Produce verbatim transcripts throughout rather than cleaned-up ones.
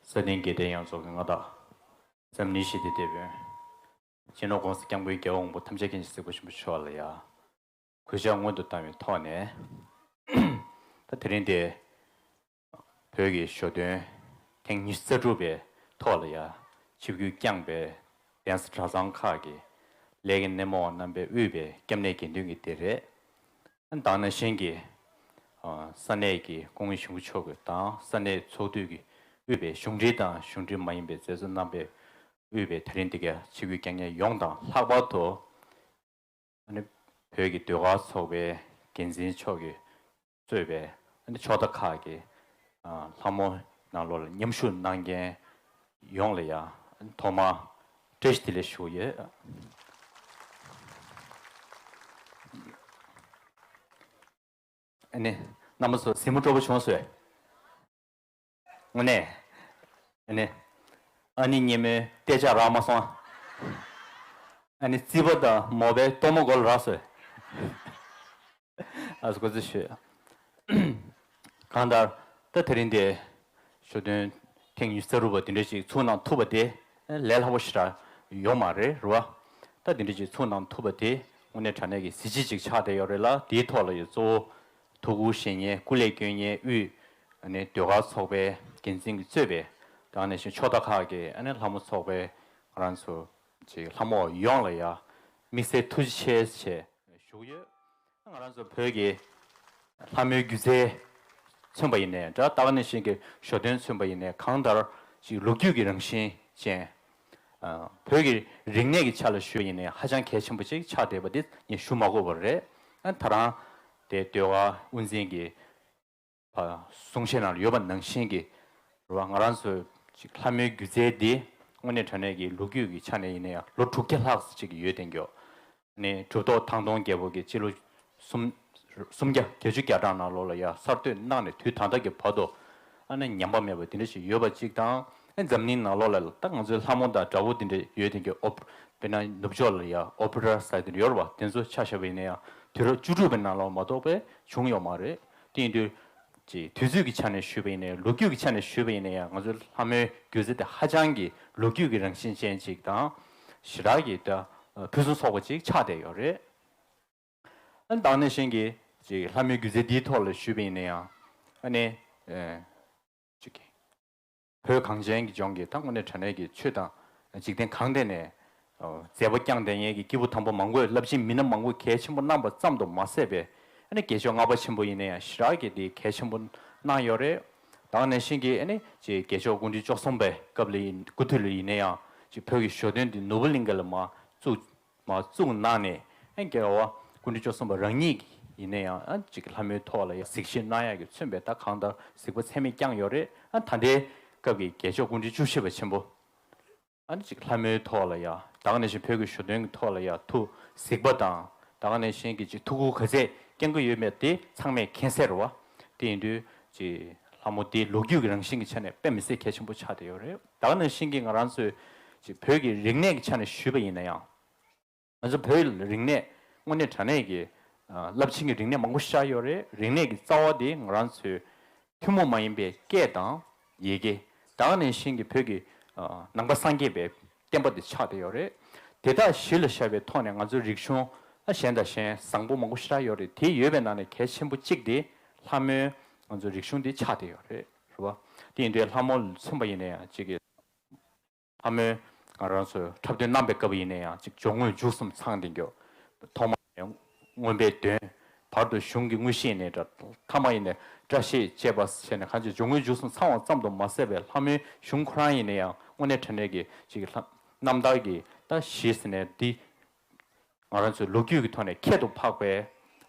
ས་སྟེང་རྒྱལ་བསྟན་ཡོངས་རྫོགས་ཀྱི་མངའ་བདག་འཛམ་གླིང་ཞི་བདེའི་དེད་དཔོན། སྤྱི་ནོར་༸གོང་ས་༸སྐྱབས་མགོན་རྒྱལ་བ་དབང་པོ་ཐམས་ཅད་མཁྱེན་ཅིང་གཟིགས་པ་ཆེན་པོ་མཆོག་ལ་ཡ། གུས་ཕྱག་སྔོན་དུ་བཏང་བའི་ཐོག་ནས། ད་དེ་རིང་འདི། བོད་ཀྱི་ཞོ་སྟོན་ཐེངས་ཉི་ཤུ་རྩ་དྲུག་པའི་ཐོག་ལ་ཡ། ཆིབས་བསྒྱུར་བསྐྱངས་པའི་གདན་ས་གྲྭ་ཚང་ཁག་གི་ལས་ཀྱི་སྣེ་མོ་བ་རྣམ་པས་དབུས་པའི་སྐྱབས་གནས་དགེ་འདུན་གྱི་སྡེ་རེད། ད་ག་ནང་བཞིན་གྱི། ཨ། ས་གནས་ཀྱི་སྐུ་ངོ་གཞུང་མཆོག་གི་དང་ས་གནས་ཚོགས་འདུས་ཀྱི་དབུས་པའི་གཞུང་འབྲེལ་དང་གཞུང་འབྲེལ་མ་ཡིན་པའི་མཛད་གཙོ་རྣམ་པས་དབུས་པའི་ད་རིང་འདི་ག་ཆིབས་བསྒྱུར་བསྐྱངས་མཁན་ཡོངས་དང་། ལྷག་པར་དུ། ཨ་ནི་བོད་ཀྱི་ཟློས་གར་ཚོགས་པའི་འགན་འཛིན་མཆོག་གིས་གཙོས་པའི་ཨ་ནི་ཕྱོགས་མཐའ་ཁག་གི། ཨ། ལྷ་མོ་ནང་ལོགས་ལ་མཉམ་ཞུགས་གནང་མཁན་ཡོངས་ལ་ཡ། ཐོག་མར་བཀྲ་ཤིས་བདེ་ལེགས་ཞུ་གི་ཡོད། ཨ་ནི་རྣམ་པ་ཚོ་གཟིགས་མོ་སྤྲོ་པོ་བྱུང་སོང་། དངོས་གནས། ཨ་ནི། ཨ་ནི་སྙེ་མོའི་ལྟེ་ལྕག་རག་མ་སོང་། ཨ་ནི་རྩིད་པ་དང་མོ་པའི་གཏོར་མ་མགོ་ལ་རག་སོང་། ཨ་ཟུག་ཚོད་ཤོད། གང་ལྟར། ད་དེ་རིང་འདི། ཞོ་སྟོན་ཐེངས་ཉི་ཤུ་རྩ་དྲུག་པ་འདི་འདྲ་ཞིག་ཚུགས་གནང་ཐུབ་པ་དེ་ལས་སླ་པོ་ཞེ་དྲག་ཡོད་མ་རེད། རེད་བ། ད་འདི་འདྲ་ཞིག་ཚུགས་གནང་ཐུབ་པ་དེ་དངོས་གནས་དྲང་གནས་ཀྱི་གཟི་བརྗིད་ཅིག་ཆགས་བསྡད་ཡོད་རེད་ལ། དེའི་ཐོག་ལ་ཡང་གཙོ་བོ་ཐུགས་ཁུར་བཞེས་མཁན་སྐུ་ལས་བསྐྱོན་མཁན་དབུས་ནས་ཟློས་གར་ཚོགས་པའི་འགན་འཛིན་གྱིས་གཙོས་པའི་ད་ག་ནང་བཞིན་ཕྱོགས་མཐའ་ཁག་གི་ཨ་ནི་ལྷ་མོ་ཚོགས་པའི་ང་རང་ཚོ་ཅིག་ལྷ་མོ་ཡོངས་ལ་ཡ་དམིགས་བསལ་ཐུགས་རྗེ་ཆེ་ཞེས་ཞུ་གི་ཡོད། ང་རང་ཚོ་བོད་ཀྱི་ལྷ་མོའི་སྒྱུ་རྩལ་མཚོན་པ་ཡིན་ནའི་འདྲ། ད་ག་ནང་བཞིན་གྱི་ཞོ་སྟོན་མཚོན་པ་ཡིན་ནའི་གང་ལྟར་ཅིག་ལོ་རྒྱུས་ཀྱི་རང་བཞིན་ཅན། ཨ། བོད་ཀྱི་རིག་གནས་ཀྱི་ཆ་ལ་ཞུས་པ་ཡིན་ནའི་ཧ་ཅང་གལ་ཆེན་པོ་ཅིག་ཆགས་བསྡད་པ་འདི་ངས་ཞུ་མ་དགོས་པ་རེད། ཨ། ད་རང་དེ་ཟློས་གར་དབུ་འཛིན་གྱི་གསུང་བཤད་ནང་ལ་ཡོད་པ་ནང་བཞིན་གྱི། རེད་བ། ང་རང་ཚོའི་ཅིག་ལྷ་མོའི་སྒྱུ་རྩལ་འདི་དངོས་གནས་དྲང་གནས་ཀྱི་ལོ་རྒྱུས་ཀྱི་ཆ་ནས་ཡིན་ན་ཡང་ལོ་དྲུག་བརྒྱ་ལྷག་ཅིག་ཡོད་དེ་མགྱོགས། ནས་གྲུབ་ཐོབ་ཐང་སྟོང་རྒྱལ་པོ་གིས་སྤྱི་ལོ་གསུམ། སུམ་བརྒྱ་བརྒྱད་ཅུ་གྱ་གྲངས་ནང་ལོགས་ལ་ཡ་གསར་གཏོད་གནང་ནས་དུས་ད་ལྟ་གི་བར་དུ་ཨ་ནི་ཉམས་པ་མེད་པ་དེ་འདྲ་ཞིག་ཡོད་པ་གཅིག་དང་། ཨ། འཛམ་གླིང་ནང་ལོགས་ལ་ད་ང་ཚོའི་ལྷ་མོ་དང་འདྲ་བོ་དེ་འདྲ་ཡོད་དེ་གི་ཨོ། དཔེར་ན་ནུབ་ཕྱོགས་ལ་ཡ་ཨོ་པེ་ར་ཟེར་དེ་འདྲ་ཡོད་རེད་བ། དེ་ཚོ་ཆ་བཞག་པ་ཡིན་ན་ཡང་དུས་རབས་བཅུ་དྲུག་པའི་ནང་ལོགས་མ་གཏོགས་པའི་བྱུང་ཡོད་མ་རེད། དེ་ཡིན་དུས། ཅིག་དུས་ཚོད་ཀྱི་ཆ་ནས་ཞུས་པ་ཡིན་ནའི་ལོ་རྒྱུས་ཀྱི་ཆ་ནས་ཞུས་པ་ཡིན་ན་ཡང་ང་ཚོའི་ལྷ་མོའི་སྒྱུ་རྩལ་དེ་ཧ་ཅང་གི་ལོ་རྒྱུས་ཀྱི་རང་བཞིན་ཅན་ཅིག་དང་། ཞེ་དྲག་གི་ད་ཕུན་སུམ་ཚོགས་པ་ཅིག་ཆགས་བསྡད་ཡོད་རེད། ཨ། ད་ག་ནང་བཞིན་གྱི་ཅིག་ལྷ་མོའི་སྒྱུ་རྩལ་འདིའི་ཐོག་ལ་ཞུས་པ་ཡིན་ན་ཡང་ཨ་ནི། ཨེ། ཅིག་བོད་གངས་ཅན་གྱི་ལྗོངས་ཀྱི་ད་དངོས་གནས་དྲང་གནས་ཀྱི་ཆོས་དང་འཇིག་རྟེན་གང་སྡེ་ནས་མཛད་པ་བསྐྱངས་བསྡད་མཁན་གྱི་སྐྱེས་བུ་དམ་པ་མང་པོས་རླབས་ཆེན་མི་སྣ་མང་པོས་གལ་ཆེན་པོ་གནང་པ་ཙམ་དུ་མ་ཟད་པའི་ཨ་ནི་རྒྱལ་མཆོག་ལྔ་པ་ཆེན་པོ་ཡིན་ན་ཡང་ཞེ་དྲག་གི་དེ་གལ་ཆེན་པོ་གནང་ཡོད་རེད། ད་ག་ནང་བཞིན་གྱི་ཨ་ནི་ཅིག་རྒྱལ་མཆོག་སྐུ་ཕྲེང་བཅུ་གསུམ་པའི་སྐབས་ལ་ཡིན། སྐུ་དུས་ལ་ཡིན་ན་ཡང་ཅིག་བོད་ཀྱི་ཞོ་སྟོན་འདི་ནོར་བུ་གླིང་ག་ལ་མར་བཙུགས། མར་བཙུགས་གནང་ནས། ཨ། རྒྱལ་བ་སྐུ་ཕྲེང་བཅུ་གསུམ་པ་རང་ཉིད་ཀྱིས་ཡིན་ན་ཡང་ཨ་ཅིག་ལྷ་མོའི་ཐོག་ལ་ཡང་གཟིགས་ཞིབ་གནང་ཡག་གི་མཚོན་པའི་ད་གང་ལྟར་གཟིགས་པ་ཚད་མེད་བསྐྱངས་ཡོད་རེད། ཨ། ད་ལྟའི་སྐབས་ཀྱི་རྒྱལ་མཆོག་སྐུ་ཕྲེང་བཅུ་བཞི་པ་ཆེན་པོ། ཨ་ནི་ཅིག་ལྷ་མོའི་ཐོག་ལ་ཡ། ད་ག་ནང་བཞིན་བོད་ཀྱི་ཞོ་སྟོན་གྱི་ཐོག་ལ་ཡ་ཐུགས་གཟིགས་པ་དང་། ད་ག་ནང་བཞིན་གྱི་ཅིག་ཐུགས་ཁུར་ག་ཚད་བསྐྱང་གི་ཡོད་མེད་དེ་ཚང་མས་མཁྱེན་གསལ་རེད་བ། དེ་ཡིན་དུས་ཅིག་ལྷ་མོ་དེ་ལོ་རྒྱུས་ཀྱི་རང་བཞིན་གྱི་ཆ་ནས་དཔེ་མི་སྲིད་གལ་ཆེན་པོ་ཆགས་བསྡད་ཡོད་རེད། ད་ག་ནང་བཞིན་གྱི་ང་རང་ཚོའི་ཅིག་བོད་ཀྱི་རིག་གནས་ཀྱི་ཆ་ནས་ཞུས་པ་ཡིན་ན་ཡང་། ང་ཚོ་བོད་ལ་རིག་གནས་དངོས་གནས་དྲང་གནས་ཀྱི། ཨ། རླབས་ཆེན་གྱི་རིག་གནས་མང་པོ་ཤར་ཡོད་རེད། རིག་གནས་ཀྱི་རྩ་བ་དེ་ང་རང་ཚོའི་ཐུན་མོང་མ་ཡིན་པའི་སྐད་དང་ཡི་གེ། ད་ག་ནང་བཞིན་གྱི་བོད་ཀྱི། ཨ། ནང་པ་སངས་རྒྱས་པའི་བསྟན་པ་དེ་ཆགས་བསྡད་ཡོད་རེད། དེ་དག་གཞི་ལ་བཞག་པའི་ཐོག་ནས་ང་ཚོའི་རིག་གཞུང་ཨ་གཞན་དང་གཞན་བཟང་པོ་མང་པོ་ཞེ་དྲག་ཡོད་རེད། དེ་ཡོད་པའི་ནང་ནས་གལ་ཆེན་པོ་གཅིག་དེ་ལྷ་མོའི་ང་ཚོའི་རིག་གཞུང་དེ་ཆགས་བསྡད་ཡོད་རེད། རེད་བ། དེ་ཡིན་དུས་ལྷ་མོ་ལ་མཚོན་པ་ཡིན་ན་ཡང་གཅིག་གི། ལྷ་མོས་ང་རང་ཚོའི་འཁྲབ་སྟོན་གནང་པའི་སྐབས་ཡིན་ན་ཡང་ཅིག་སྦྱོར་དངོས་མཇུག་གསུམ་ཚང་བསྡད་མགྱོགས། ཐོག་མ་ནས་མངོན་པའི་དོན། བར་དུ་གཞུང་གི་དངོས་གཞི་ཡིན་ནའི་འདྲ། ཐ་མ་ཡིན་ནའི་བཀྲ་ཤིས་བཅས་པ་བྱས་ནས་གང་ཅི་སྦྱོར་དངོས་མཇུག་གསུམ་ཚང་བ་ཙམ་དུ་མ་ཟད་པའི་ལྷ་མོའི་གཞུང་ཁོ་རང་ཡིན་ན་ཡང་དངོས་གནས་དྲང་གནས་ཀྱི་ཅིག་ལྷ་རྣམ་ཐར་གྱི་ད་གཞི་ཟེར་ནས་འདི། ང་རང་ཚོའི་ལོ་རྒྱུས་ཀྱི་ཐོག་ནས་ཁྱད་དུ་འཕགས་པའི་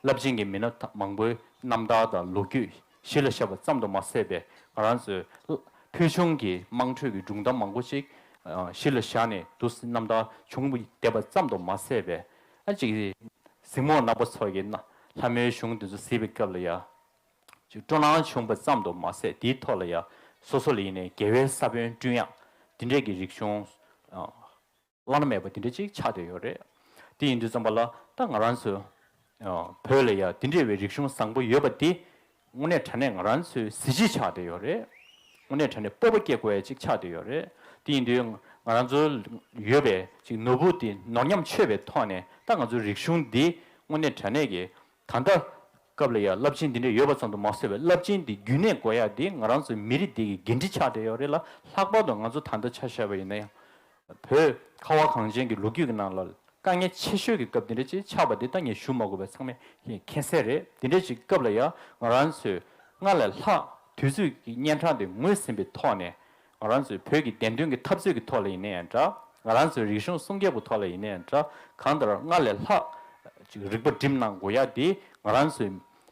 རླབས་ཆེན་གྱི་མི་སྣ་མང་པོའི་རྣམ་ཐར་དང་ལོ་རྒྱུས་གཞི་ལ་བཞག་པ་ཙམ་དུ་མ་ཟད་པའི་ང་རང་ཚོའི་ཕུལ་བྱུང་གི་དམངས་ཁྲོད་ཀྱི་སྒྲུང་གཏམ་མང་པོ་ཞིག་གཞི་ལ་བཞག་ནས་འདུག་སེ་རྣམ་ཐར་བྱུང་བསྡད་པ་ཙམ་དུ་མ་ཟད་པའི་ཨ་ཅིག་གཟིགས་མོ་རྣམ་པ་ཚོ་གིས་ན་ལྷ་མོའི་གཞུང་འདི་ཚོ་གཟིགས་པའི་སྐབས་ལ་ཡ་ཅིག་སྤྲོ་སྣང་བྱུང་བ་ཙམ་དུ་མ་ཟད། དེའི་ཐོག་ལ་ཡ་སོ་སོ་ལ་ཡིན་ནའི་དགེ་བའི་ས་བོན་བསྐྲུན་ཡག་འདི་འདྲས་ཀྱི་རིག་གཞུང་བླ་ན་མེད་པ་དེ་འདྲ་ཅིག་ཆགས་བསྡད་ཡོད་རེད། དེ་ཡིན་དུས་ཙམ་པ་ལ་ད་ང་རང་ཚོ་བོད་ལ་ཡ་དེ་འདྲ་བའི་རིག་གཞུང་བཟང་པོ་ཡོད་པ་དེ་དངོས་གནས་དྲང་གནས་ང་རང་ཚོའི་གཟི་བརྗིད་ཆགས་བསྡད་ཡོད་རེད། དངོས་གནས་དྲང་གནས་སྤོབས་པ་སྐྱེ་དགོས་ཡ་ཅིག་ཆགས་བསྡད་ཡོད་རེད། དེ་ཡིན་དུས་ང་རང་ཚོ་ཡོད་པའི་ཅིག་ནོར་བུ་དེ་ནོར་ཉམས་ཆོད་པའི་ཐོག་ནས་ད་ང་ཚོ་རིག་གཞུང་འདི་དངོས་གནས་དྲང་གནས་ཀྱི་ད་ལྟ་སྐབས་ལ་ཡ་རླབས་ཆེན་འདི་འདྲ་ཡོད་པ་ཙམ་དུ་མ་ཟད་པའི་རླབས་ཆེན་འདི་རྒྱུན་གནས་དགོས་ཡ་འདི་ང་རང་ཚོའི་མི་རིགས་འདི་གི་འགན་འཁྲི་ཆགས་བསྡད་ཡོད་རེད་ལ། ལྷག་པར་དུ་ང་ཚོ་ད་ལྟ་ཆ་བཞག་པ་ཡིན་ན་ཡང་བོད་ཁ་བ་གངས་ཅན་གྱི་ལོ་རྒྱུས་ཀྱི་ནང་ལ་དཀའ་ངལ་ཆེ་ཤོས་ཀྱི་སྐབས་འདི་འདྲ་ཅིག་ཆགས་པ་འདི་ད་ངས་ཞུ་མ་དགོས་པའི་ཚང་མས་མཁྱེན་གསལ་རེད། འདི་འདྲ་ཅིག་སྐབས་ལ་ཡ་ང་རང་ཚོས་སྔར་ལས་ལྷག་དུས་ཚོད་ཀྱི་གཉན་འཕྲང་དེ་ངོས་ཟིན་པའི་ཐོག་ནས། ང་རང་ཚོའི་བོད་ཀྱི་བདེན་དོན་གྱི་འཐབ་རྩོད་ཀྱི་ཐོག་ལ་ཡིན་ན་ཡང་འདྲ། ང་རང་ཚོའི་རིག་གཞུང་སྲུང་སྐྱོབ་ཀྱི་ཐོག་ལ་ཡིན་ན་ཡང་འདྲ། གང་ལྟར་སྔར་ལས་ལྷག་ཅིག་རིག་པ་སྒྲིམ་གནང་དགོས་ཡ་དེ་ང་རང་ཚོའི་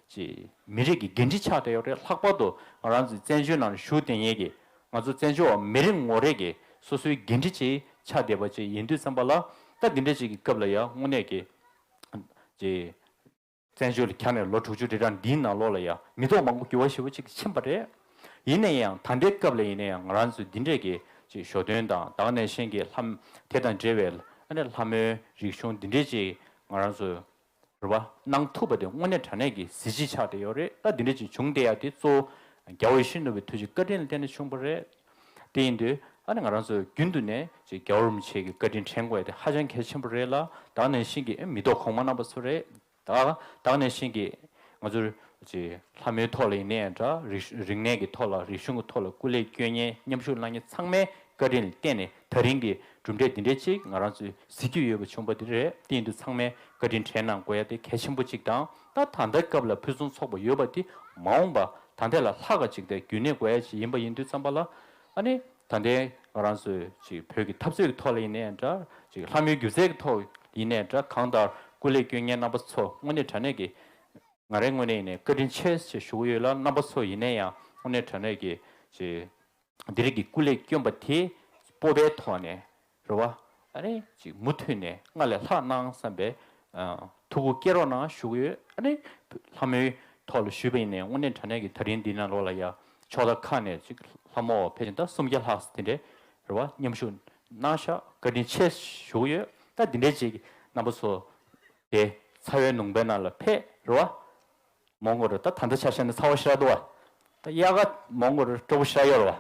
ཅིག་མི་རིགས་ཀྱི་འགན་འཁྲི་ཆགས་བསྡད་ཡོད་རེད། ལྷག་པར་དུ་ང་རང་ཚོའི་བཙན་བྱོལ་ནང་བཞུགས་བསྡད་མཁན་གྱི་ང་ཚོ་བཙན་བྱོལ་བ་མི་རེ་ངོ་རེ་གི་སོ་སོའི་འགན་འཁྲི་ཅིག་ཆགས་བསྡད་པ་ཅིག་ཡིན་དུས་ཙམ་པ་ལ། ད་འདི་འདྲ་ཅིག་གི་སྐབས་ལ་ཡ་དངོས་གནས་ཀྱི་ཅིག་བཙན་བྱོལ་ལ་གྱར་ནས་ལོ་དྲུག་ཅུ་རེ་གྲངས་འདིའི་ནང་ལོགས་ལ་ཡང་མི་ཐོག་མང་པོ་འགྱུར་བ་ཞེ་པོ་ཅིག་ཕྱིན་པ་རེད། ཡིན་ན་ཡང་ད་ལྟའི་སྐབས་ལ་ཡིན་ན་ཡང་ང་རང་ཚོས་འདི་འདྲས་ཀྱི་ཅིག་ཞོ་སྟོན་དང་ད་ག་ནང་བཞིན་གྱི་ལྷ། དེ་དང་འབྲེལ་བའི་ཨ་ནི་ལྷ་མོའི་རིག་གཞུང་འདི་འདྲས་ཅིག་ང་རང་ཚོས་རེད་བ་གནང་ཐུབ་པ་དེ་དངོས་གནས་དྲང་གནས་ཀྱི་གཟི་བརྗིད་ཆགས་བསྡད་ཡོད་རེད། ད་འདི་འདྲས་ཅིག་བྱུང་བསྡད་ཡ་དེ་གཙོ་བོ་རྒྱལ་བ་ཡིད་བཞིན་ནོར་བུའི་ཐུགས་རྗེ་བཀའ་དྲིན་ལ་བརྟེན་ནས་བྱུང་བ་རེད། དེ་ཡིན་དུས་ཨ་ནི་ང་རང་ཚོས་རྒྱུན་དུ་ནས་ཅིག་རྒྱལ་བ་རིན་པོ་ཆེ་གི་བཀའ་དྲིན་དྲན་དགོས་ཡ་དེ་ཧ་ཅང་གལ་ཆེན་པོ་རེད་ལ། ད་ག་ནང་བཞིན་གྱི་ཨེ་མི་ཐོག་གོང་མ་རྣམ་པ་ཚོ་རེད། ད་ད་ག་ནང་བཞིན་གྱི་ང་ཚོར་ཅིག་ལྷ་མོའི་ཐོག་ལ་ཡིན་ནའི་འདྲ། རིག་རིག་གནས་ཀྱི་ཐོག་ལ་རིག་གཞུང་གི་ཐོག་ལ་སྐུ་ལས་བསྐྱོན་མཁན་མཉམ་ཞུགས་གནང་མཁན་ཚང་མའི་བཀའ་དྲིན་ལ་བརྟེན་ནས་ད་རིང་གི་གྲུབ་འབྲས་འདི་འདྲའི་ཅིག་ང་རང་ཚོས་གཟིགས་རྒྱུ་ཡོད་པ་བྱུང་བ་འདི་རེད། དེ་ཡིན་དུས་ཚང་མས་བཀའ་དྲིན་དྲན་གནང་དགོས་ཡ་དེ་གལ་ཆེན་པོ་ཅིག་དང་། ད་ད་ལྟའི་སྐབས་ལ་ཕུན་སུམ་ཚོགས་པ་ཡོད་པ་དེ་མ་འོངས་པ་ད་ལྟ་ལས་ལྷག་ག་ཅིག་དེ་རྒྱུན་གནས་དགོས་ཡ་ཅིག་ཡིན་པ་ཡིན་དུས་ཙམ་པ་ལ། ཨ་ནི་ད་ལྟའི་ང་རང་ཚོའི་ཅིག་བོད་ཀྱི་འཐབ་རྩོད་ཀྱི་ཐོག་ལ་ཡིན་ནའི་འདྲ། ཅིག་ལྷ་མོའི་སྒྱུ་རྩལ་གྱི་ཐོག་ཡིན་ནའི་འདྲ། གང་ལྟར་སྐུ་ལས་བསྐྱོན་མཁན་རྣམ་པ་ཚོ་དངོས་གནས་དྲང་གནས་ཀྱི་ང་རའི་ངོས་ནས་ཡིན་ནའི་བཀའ་དྲིན་ཆེ་ཞེས་ཞུ་གི་ཡོད་ལ། རྣམ་པ་ཚོ་ཡིན་ནའི་ཡང་དངོས་གནས་དྲང་གནས་ཀྱི་ཅིག་འདི་རིགས་ཀྱི་སྐུ་ལས་བསྐྱོན་པ་དེ་སྤོབས་པའི་ཐོག་ནས་རེད་བ། ཨ་ནི་ཅིག་མུ་མཐུད་ནས་སྔར་ལས་ལྷག་གནང་བསམ་པའི་ཨ་ཐུགས་ཁུར་བསྐྱེད་རོགས་གནང་ཞུ་གི་ཡོད། ཨ་ནི་ལྷ་མོའི་ཐོག་ལ་ཞུས་པ་ཡིན་ནའི་དངོས་གནས་དྲང་གནས་ཀྱི་ད་རིང་འདི་ནང་ལོགས་ལ་ཡ་ཕྱོགས་མཐའ་ཁག་ནས་ཅིག་ལྷ་མོ་ཕལ་ཆེར་ད་སུམ་བརྒྱ་ལྷག་ཙམ་དེ་འདྲས་རེད་བ། མཉམ་ཞུགས་གནང་ཤག་བཀའ་དྲིན་ཆེ་ཞུ་གི་ཡོད། ད་འདི་འདྲས་ཅིག་རྣམ་པ་ཚོ་དེ་ཚ་བའི་ལུང་པའི་ནང་ལ་ཕེབས་རེད་བ། མོན་གྷོ་རུ་ད་ད་ལྟ་ཆ་བཞག་ན་ཚ་བ་ཞེ་དྲག་འདུག་བ། ད་དབྱར་ཁ་མོན་གྷོ་རུ་སྤྲོ་པོ་ཞེ་དྲག་ཡོད་རེད་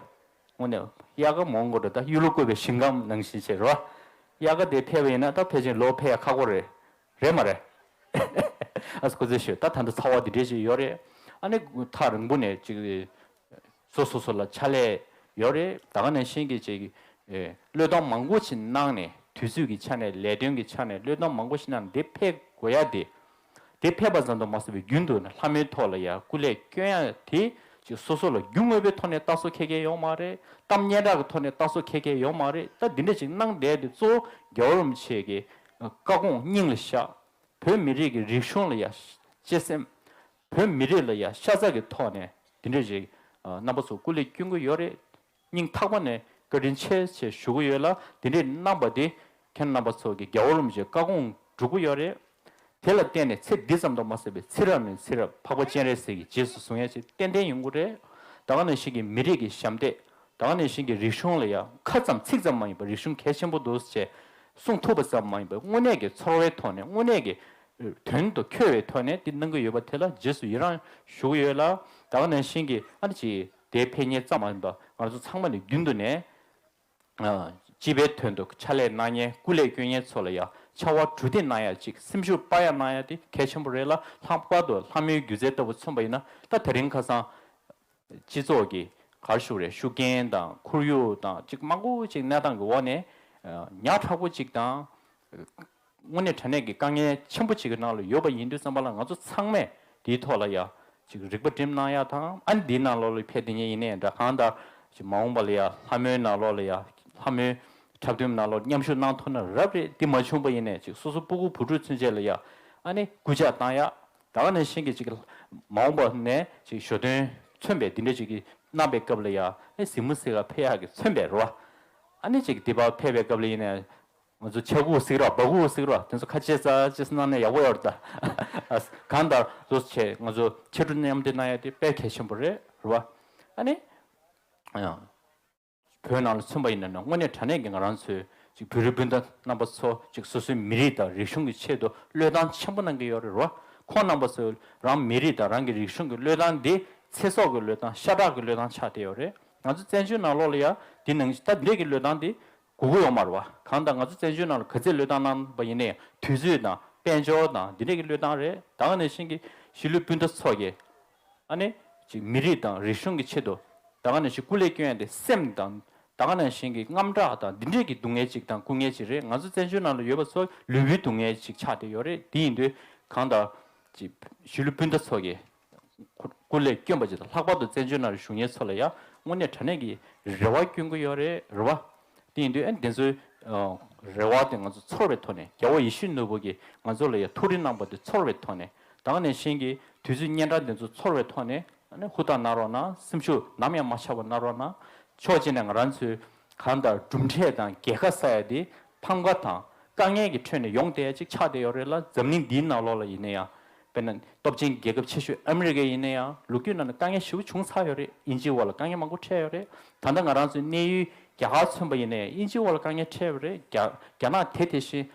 བ། དངོས་གནས་དབྱར་ཁ་མོན་གྷོ་རུ་ད་གཡུ་ལོ་བཀོད་པའི་ཞིང་ཁམས་ནང་བཞིན་བྱས་རེད་བ། དབྱར་ཁ་དེ་ཕེབས་པ་ཡིན་ན་ད་ཕལ་ཆེར་ལོ་ཕེབས་ཡ་ཁག་པོ་རེད། རེད་མ་རེད། ཨ་སྐུ་ཚེ་ཞུ། ད་ད་ལྟ་ཚ་བ་འདི་འདྲས་ཅིག་ཡོད་རེད། ཨ་ནི་ཐག་རིང་པོ་ནས་ཅིག་སོ་སོ་སོ་ལ་ཕྱག་ལས་ཡོད་རེད། ད་ག་ནང་བཞིན་གྱི་ཅིག་ཨེ་བློས་གཏོང་མང་པོ་ཞིག་གནང་ནས་དུས་ཚོད་ཀྱི་ཆ་ནས་ལས་དོན་གྱི་ཆ་ནས་བློས་གཏོང་མང་པོ་ཞིག་གནང་ནས་འདི་ཕེབས་དགོས་ཡ་དེ། དེ་ཕེབས་པ་ཙམ་དུ་མ་ཟད་པའི་རྒྱུན་དུ་ལྷ་མོའི་ཐོག་ལ་ཡ་སྐུ་ལས་བསྐྱོན་ཡ་དེ་ཅིག་སོ་སོ་ལ་རྒྱུ་དངོས་པོའི་ཐོག་ནས་ལྟ་སྲོལ་ཁེ་ཁེ་ཡོད་མ་རེད། གཏམ་སྙན་གྲགས་ཀྱི་ཐོག་ནས་ལྟ་སྲོལ་ཁེ་ཁེ་ཡོད་མ་རེད། ད་འདི་འདྲ་ཅིག་གནང་བསྡད་དེ་གཙོ་བོ་རྒྱལ་བ་རིན་པོ་ཆེ་གི་བཀའ་དགོངས་སྙིང་ལ་བཞག་བོད་མི་རིགས་ཀྱི་རིག་གཞུང་ལ་ཡ་གཅེས་སེམས། བོད་མི་རིགས་ལ་ཡ་ཤ་ཚ་གི་ཐོག་ནས་འདི་འདྲ་ཅིག་རྣམ་པ་ཚོ་སྐུ་ལས་བསྐྱོན་གྱི་ཡོད་རེད། སྙིང་ཐག་པ་ནས་བཀའ་དྲིན་ཆེ་ཞེས་ཞུ་གི་ཡོད་ལ། དེ་འདྲའི་གནང་བ་དེ་ཁྱེད་རྣམ་པ་ཚོ་གི་རྒྱལ་བ་རིན་པོ་ཆེའི་བཀའ་དགོངས་འགྲུབ་ཀྱི་ཡོད་རེད། དེ་ལ་བརྟེན་ནས་ཚེ་འདི་ཙམ་དུ་མ་ཟད་པའི་ཚེ་རབས་ནས་ཚེ་རབས་འཕགས་པ་སྤྱན་རས་གཟིགས་ཀྱི་རྗེས་སུ་བཟུང་ཡ་ཅིག་ཏན་ཏན་ཡོང་གི་རེད། ད་ག་ནང་བཞིན་གྱི་མི་རིགས་ཀྱི་ཞབས་འདེགས། ད་ག་ནང་བཞིན་གྱི་རིག་གཞུང་ལ་ཡང་ཁ་ཙམ་ཚིག་ཙམ་མ་ཡིན་པར་རིག་གཞུང་གལ་ཆེན་པོ་འདུག་ཅེས་གསུང་ཐུབ་པ་ཙམ་མ་ཡིན་པར་དངོས་གནས་ཀྱི་ཚོར་བའི་ཐོག་ནས་དངོས་གནས་ཀྱི་དོན་དུ་འཁྱོལ་བའི་ཐོག་ནས་འདི་གནང་གི་ཡོད་པ་དེ་ལ་རྗེས་སུ་ཡི་རང་ཞུ་གི་ཡོད་ལ། ད་ག་ནང་བཞིན་གྱི་ཨ་ནི་ཅིག་དེའི་ཕན་ཉེས་ཙམ་མ་ཡིན་པར་ང་ཚོ་ཚང་མ་ནས་རྒྱུན་དུ་ནས་ཨ་སྤྱི་པའི་དོན་དུ་ཕྱག་ལས་གནང་མཁན་སྐུ་ལས་བསྐྱོན་མཁན་ཚོ་ལ་ཡང་ཕྱག་དབང་གྲུ་འདེགས་གནང་ཡ་ཅིག་སེམས་ཤུགས་སྤར་ཡ་གནང་ཡ་དེ་གལ་ཆེན་པོ་རེད་ལ། ལྷག་པར་དུ་ལྷ་མོའི་སྒྱུ་རྩལ་ལྟ་བུ་མཚོན་པ་ཡིན་ན་ད་དེ་རིང་ཁ་སང་སྤྱི་ཚོགས་ཀྱི་ག་རེ་ཞུ་དགོས་རེད། ཤུགས་རྐྱེན་དང་ཁོར་ཡུག་དང་ཅིག་མང་པོ་ཅིག་གནས་སྟངས་ཀྱི་འོག་ནས་ཨ་ཉག་ཕྲ་པོ་ཅིག་དང་། དངོས་གནས་དྲང་གནས་ཀྱི་དཀའ་ངལ་ཆེན་པོ་ཅིག་གི་ནང་ལ་ཡོད་པ་ཡིན་དུས་ཙམ་པ་ལ་ང་ཚོ་ཚང་མས་དེའི་ཐོག་ལ་ཡ་ཅིག་རིག་པ་སྒྲིམ་གནང་ཡ་དང་། ཨ་ནི་འདིའི་ནང་ལོགས་ལ་ཕེབས་བསྡད་མཁན་ཡིན་ནའི་འདྲ། གང་ལྟར་ཅིག་མ་འོངས་པ་ལ་ཡ་ལྷ་མོའི་ནང་ལོགས་ལ་ཡ་ལྷ་མོའི་འཁྲབ་སྟོན་ནང་ལོགས་མཉམ་ཞུགས་གནང་ཐུབ་ན་རབ་རེད། འདི་མ་བྱུང་པ་ཡིན་ནའི་ཅིག་སོ་སོ་སྤུ་གུ་བུ་ཕྲུག་ཚུན་ཆད་ལ་ཡ་ཨ་ནི་སྐུལ་ལྕག་བཏང་ཡ། ད་ག་ནང་བཞིན་གྱི་ཅིག་མ་འོངས་པ་ནས་ཅིག་ཞོ་སྟོན་མཚོན་པའི་འདི་འདྲ་ཅིག་གི་གནང་པའི་སྐབས་ལ་ཡ་ཨ་གཟིགས་མོ་གཟིགས་ག་ཕེབས་ཡག་གི་མཚོན་པའི་རེད་བ། ཨ་ནི་ཅིག་འདི་པར་ཕེབས་པའི་སྐབས་ལ་ཡིན་ནའི། ང་ཚོ་ཆ་ཁུག་ཟིག་ར་སྦ་ཁུག་ཟིག་ར་དེ་ཚོ་ཁ་ཆེ་ཙག་ཅེས་གནང་ན་ཡག་པོ་ཡོད་རེད་ད། གང་ལྟར་ལོ་ཆེ་ང་ཚོ་ཕྱར་གྲུ་མཉམ་འདེགས་གནང་ཡ་དེ་དཔེ་གལ་ཆེན་པོ་རེད་རེད་བ། ཨ་ནི་ཡང་བོད་ནང་ལ་མཚོན་པ་ཡིན་ན་ནི་དངོས་གནས་དྲང་གནས་ཀྱི་ང་རང་ཚོའི་ཅིག་བོད་རིགས་སྤུན་ཟླ་རྣམ་པ་ཚོ་ཅིག་སོ་སོའི་མི་རིགས་དང་རིག་གཞུང་གི་ཆེད་དུ་བློས་བཏང་ཆེན་པོ་གནང་གི་ཡོད་རེད་རེད་བ། ཁོང་རྣམ་པ་ཚོས་རང་མི་རིགས་དང་རང་གི་རིག་གཞུང་གི་བློས་བཏང་འདི་ཚེ་སྲོག་གི་བློས་བཏང་ཤ་ཁྲག་གི་བློས་བཏང་ཆགས་བསྡད་ཡོད་རེད། ང་ཚོ་བཙན་བྱོལ་ནང་ལོགས་ལ་ཡ་དེ་ནང་བཞིན་ད་འདི་འདྲས་ཀྱི་བློས་བཏང་དེ་དགོས་ཀྱི་ཡོད་མ་རེད་བ། གང་ལྟར་ང་ཚོ་བཙན་བྱོལ་ནང་ལ་ག་ཚད་བློས་བཏང་གནང་པ་ཡིན་ནའི་དུས་ཚོད་དང་དཔལ་འབྱོར་དང་འདི་འདྲས་ཀྱི་བློས་བཏང་རེད། ད་ག་ནང་བཞིན་གྱི་གཞིས་ལུས་སྤུན་ཟླ་ཚོ་གིས་ཨ་ནི་ཅིག་མི་རིགས་དང་རིག་གཞུང་གི་ཆེད་དུ་ད་ག་ནང་བཞིན་སྐུ་ལས་བསྐྱོན་ཡ་དེ་སེམས་དང་ད་ག་ནང་བཞིན་གྱི་དངངས་སྐྲག་དང་འདི་འདྲས་ཀྱི་སྡུག་བསྔལ་ཅིག་དང་སྐུ་ངལ་ཅིག་རེད། ང་ཚོ་བཙན་བྱོལ་ནང་ལ་ཡོད་པ་ཚོ་ལུས་པོའི་སྡུག་བསྔལ་ཅིག་ཆགས་བསྡད་ཡོད་རེད། དེ་ཡིན་དུས་གང་ལྟར་ཅིག་གཞིས་ལུས་སྤུན་ཟླ་ཚོ་གིས་སྐུ་ལས་བསྐྱོན་པ་ཅིག་དང་ལྷག་པར་དུ་བཙན་བྱོལ་ནང་ལ་བཞུགས་མཁན་ཚོ་ལ་ཡང་དངོས་གནས་དྲང་གནས་ཀྱི་རེ་བ་བསྐྱོན་གྱི་ཡོད་རེད། རེད་བ། དེ་ཡིན་དུས་ཨ་ནི་དེ་ཚོའི་ཨ་རེ་བ་དེ་ང་ཚོ་ཚོར་བའི་ཐོག་ནས་རྒྱལ་བ་ཡིད་བཞིན་ནོར་བུ་གིས་ང་ཚོ་ལ་ཡང་ཐུགས་རེ་གནང་པ་དེ་ཚོར་བའི་ཐོག་ནས་ད་ག་ནང་བཞིན་གྱི་དུས་ཚོད་སྙན་གྲགས་དེ་ཚོ་ཚོར་བའི་ཐོག་ནས་ཨ་ནི་ཧུར་ཐག་གནང་རོགས་གནང་། སེམས་ཤུགས་ནམ་ཡང་མ་ཆག་པ་གནང་རོགས་གནང་། ཕྱོགས་གཅིག་ནས་ང་རང་ཚོའི་གང་ལྟར་གྲུབ་འབྲས་དང་རྒྱལ་ཁ་ས་ཡ་དེ་ཕམ་ཁ་དང་དཀའ་ངལ་གྱི་ཁྲོད་ནས་ཡོང་བསྡད་ཡ་ཅིག་ཆགས་བསྡད་ཡོད་རེད་ལ། འཛམ་གླིང་འདིའི་ནང་ལོགས་ལ་ཡིན་ན་ཡང་དཔེར་ན་སྟོབས་ཆེན་རྒྱལ་ཁབ་ཆེ་ཤོས་ཨ་མི་རི་ཀ་ཡིན་ན་ཡང་ལོ་རྒྱུས་ནང་ན་དཀའ་ངལ་ཞེ་པོ་བྱུང་ཚར་ཡོད་རེད། དབྱིན་ཇིའི་འོག་ལ་དཀའ་ངལ་མང་པོ་འཕྲད་ཡོད་རེད། ད་ལྟ་ང་རང་ཚོའི་གནས་ཡུལ་རྒྱ་གར་མཚོན་པ་ཡིན་ན་ཡང་དབྱིན་ཇིའི་འོག་ལ་དཀའ་ངལ་འཕྲད་ཡོད་རེད། རྒྱ་རྒྱ་ནག་དེ་དེ་བཞིན་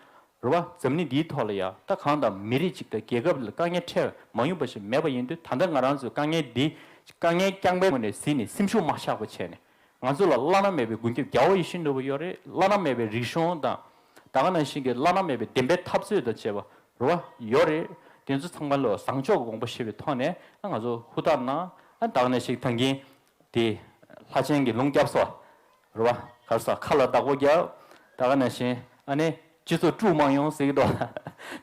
རེད་བ། འཛམ་གླིང་འདིའི་ཐོག་ལ་ཡང་ད་གང་ལྟར་མི་རིགས་གཅིག་དང་རྒྱལ་ཁབ་ལ་དཀའ་ངལ་འཕྲད་མ་མྱོང་པ་ཞིག་མེད་པ་ཡིན་དུས་ད་ལྟ་ང་རང་ཚོའི་དཀའ་ངལ་འདི་དཀའ་ངལ་རྐྱང་པའི་ངོས་ནས་གཟིགས་ནས་སེམས་ཤུགས་མ་ཆག་པ་བྱས་ནས། ང་ཚོ་ལ་བླ་ན་མེད་པའི་མགོན་སྐྱབས་རྒྱལ་བ་ཡིད་བཞིན་ནོར་བུ་ཡོད་རེད། བླ་ན་མེད་པའི་རིག་གཞུང་དང་། ད་ག་ནང་བཞིན་གྱི་བླ་ན་མེད་པའི་བདེན་པའི་འཐབ་རྩོད་དང་བཅས་པ་རེད་བ་ཡོད་རེད། དེ་ཚོ་ཚང་མ་ལ་བཟང་ཕྱོགས་ཀྱི་དགོངས་པ་བཞེས་པའི་ཐོག་ནས་ཨ་ང་ཚོ་ཧུར་ཐག་གནང་། ཨ་ད་ག་ནང་བཞིན་ད་གིན་དེ་ལྷ་ཆེན་གྱི་ལུང་བརྒྱབ་སོ། རེད་བ། ག་རེ་ཟེར། ཁ་ལ་བདག་པོ་བརྒྱབ། ད་ག་ནང་བཞིན་ཨ་ནི་སྤྱི་ཚོགས་དཀྲུག་མང་ཡོང་ཟེར་གྱི་འདུག་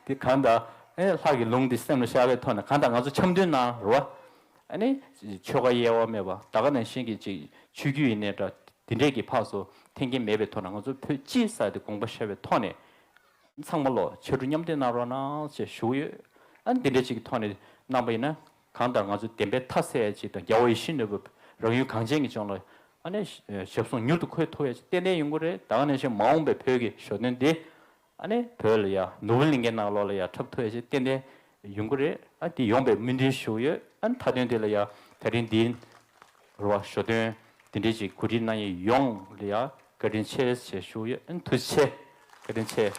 དེ་གང་ལྟར་ཨེ་ལྷ་གི་ལུང་དེ་སེམས་ལ་བཞག་པའི་ཐོག་ནས་གང་ལྟར་ང་ཚོ་འཆམ་མཐུན་གནང་། རེད་བ། ཨ་ནི་ཆོལ་ཁ་དབྱེ་བ་མེད་པ་ད་ག་ནང་བཞིན་གྱི་ཅིག་ཆོས་བརྒྱུད་ཡིན་ནའི་འདྲ་དེ་འདྲས་ཀྱི་ཕར་ཚུར་འཐེན་གྱི་མེད་པའི་ཐོག་ནས་ང་ཚོ་བོད་གཅིག་ཟེར་དེ་དགོངས་པ་བཞེས་པའི་ཐོག་ནས་ཚང་མ་ལོ་ཕྱར་གྲུ་མཉམ་འདེགས་གནང་རོགས་གནང་ཞེས་ཞུ་གི་ཡོད། ཨ་ནི་དེ་འདྲས་ཅིག་གི་ཐོག་ནས་གནང་པ་ཡིན་ན་གང་ལྟར་ང་ཚོ་བདེན་པའི་མཐའ་གསལ་ཡ་ཅིག་དང་རྒྱལ་བ་ཡིད་བཞིན་ནོར་བུ་རང་ཡུལ་གངས་ཅན་གྱི་ལྗོངས་ལ་ཨ་ནི་ཞབས་ཟུང་མྱུར་དུ་འཁོད་ཐུབ་ཡ་ཅིག་ཏན་ཏན་ཡོང་གི་རེད། ད་ག་ནང་བཞིན་མ་འོངས་པའི་བོད་ཀྱི་ཞོ་སྟོན་འདི། ཨ་ནི་བོད་ལ་ཡ་ནོར་བུ་གླིང་གའི་ནང་ལོགས་ལ་ཡ་འཁྲབ་ཐུབ་ཡ་ཞིག་ཏན་ཏན་ཡོང་གི་རེད། ཨ་དེ་ཡོང་བའི་སྨོན་འདུན་ཞུ་གི་ཡོད། ཨ་ནི་མཐའ་དོན་དེ་ལ་ཡ་དེ་རིང་འདིའི་རེད་བ་ཞོ་སྟོན་དེ་འདྲས་ཅིག་གོ་སྒྲིག་གནང་མཁན་ཡོངས་ལ་ཡ་བཀའ་དྲིན་ཆེ་ཞེས་ཞུ་གི་ཡོད། ཨ་ནི་ཐུགས་རྗེ་ཆེ། བཀའ་དྲིན་ཆེ།